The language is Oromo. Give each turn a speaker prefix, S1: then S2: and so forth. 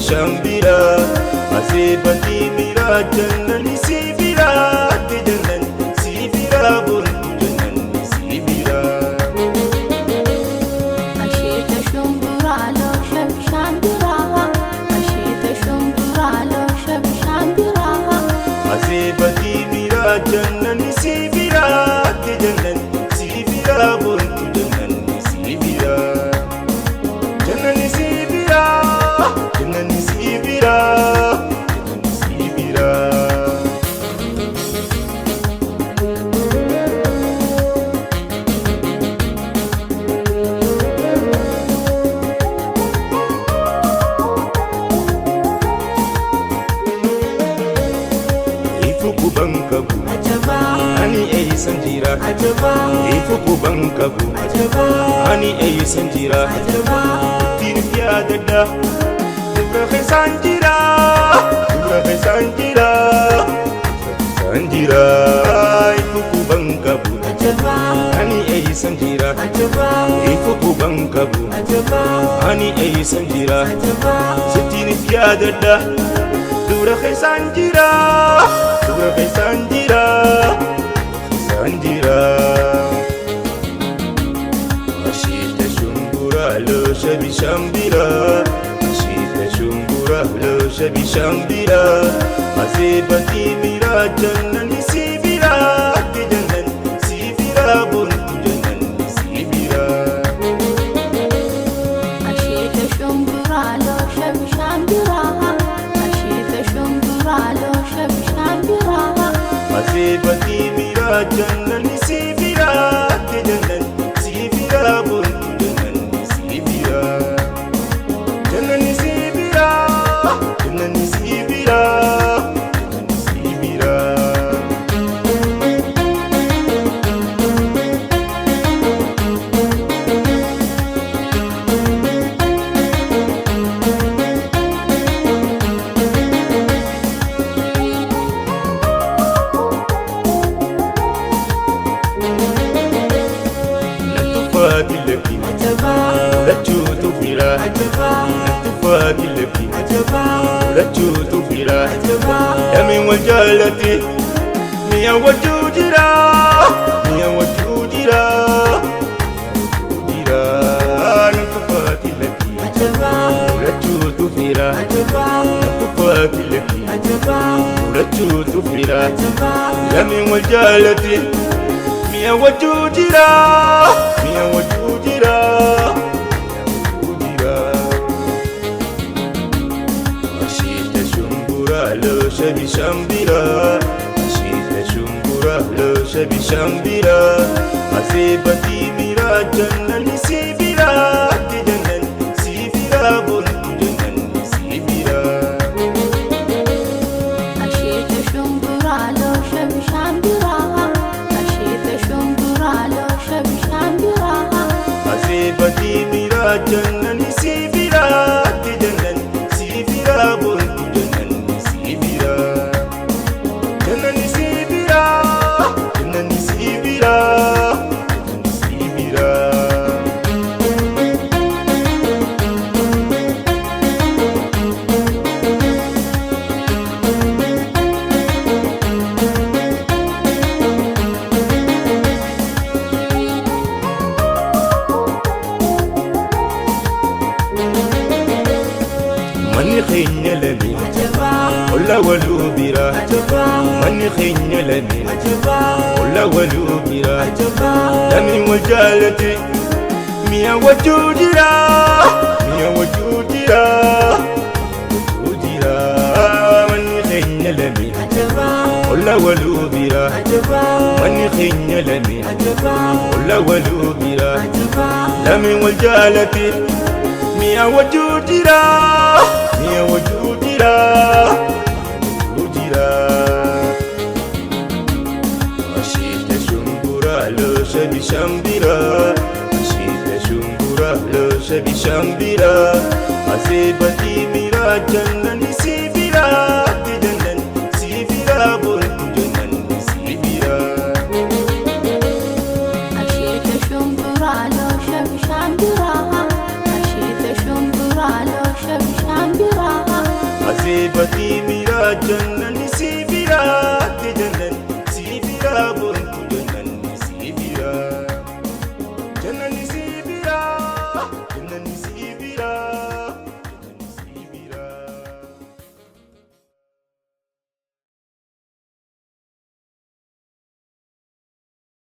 S1: bishaan biraa asee batii biraa jannani si biraa ati jannan si biraa boontu jannani si biraa.
S2: Asheeta shumburaa loosha bishaan biraa asheeta shumburaa loosha bishaan biraa.
S1: Asee batii biraa jannani si biraa ati jannan si biraa boontu jannani si biraa. Jannani si biraa jannani si biraa jannani si biraa. Ifu kuban qabu ani eeysan jira ifu kuban qabu ani eeysan jira ittiin of yaadadha dubra keessaan jira dubra keessaan jira dubra keessaan jira ifu kuban qabu ani eeysan jira ifu kuban qabu ani eeysan jira sittiin of yaadadha dubra keessaan jira dubra keessaan jira keessaan jira. Asheeta shumburaa loosha bishaan biraa asheeta shumburaa loosha bishaan biraa asee batii biraa jannani si biraa ati jannan si biraa boontu jannani si biraa.
S2: Asheeta shumburaa loosha bishaan biraa asheeta shumburaa loosha bishaan biraa.
S1: Asee batii biraa jannani si biraa ati jannan si biraa boontu jannani si biraa. Jannani si biraa jannani si biraa jannani si biraa. Nattufaati lakki lachuutu fira nattufaati lakki lachuutu fira dameen wal jaalate mi'a wajjuu jira mi'a wajjuu jira jira nattufaati lakki lachuutu fira nattufaati lakki lachuutu fira dameen wal jaalate mi'a wajjuu jira mi'a wajjuu jira mi'a wajjuu jira. Asheeta shumburaa loosha bishaan biraa asheeta shumburaa loosha bishaan biraa asee batii biraa jannani si biraa ati jannan si biraa boontu jannani si biraa.
S2: Asheeta shumburaa loosha bishaan biraa asheeta shumburaa loosha bishaan biraa.
S1: Asee batii biraa jannani si biraa ati jannan si biraa boontu jannani si biraa. Jannani si biraa jannani si biraa jannani si biraa. Manni keenya lameen olla waluu biraa manni keenya lameen olla waluu biraa lameen wal jaalate mi'a wajjuu jira mi'a wajjuu jira wajjuu jira manni keenya lameen olla waluu biraa manni keenya lameen olla waluu biraa lameen wal jaalate mi'a wajjuu jira mi'a wajjuu jira wajjuu jira. Asheeta shumburaa loosha bishaan biraa asheeta shumburaa loosha bishaan biraa asee batii biraa jannani si biraa ati jannan si biraa boontu jannani si biraa.
S2: Asheeta shumburaa loosha bishaan biraa asheeta shumburaa loosha bishaan biraa.
S1: Aseebati miraa jannanni si biraatti jannanni si biraa boontu jannanni si biraa. Jannanni si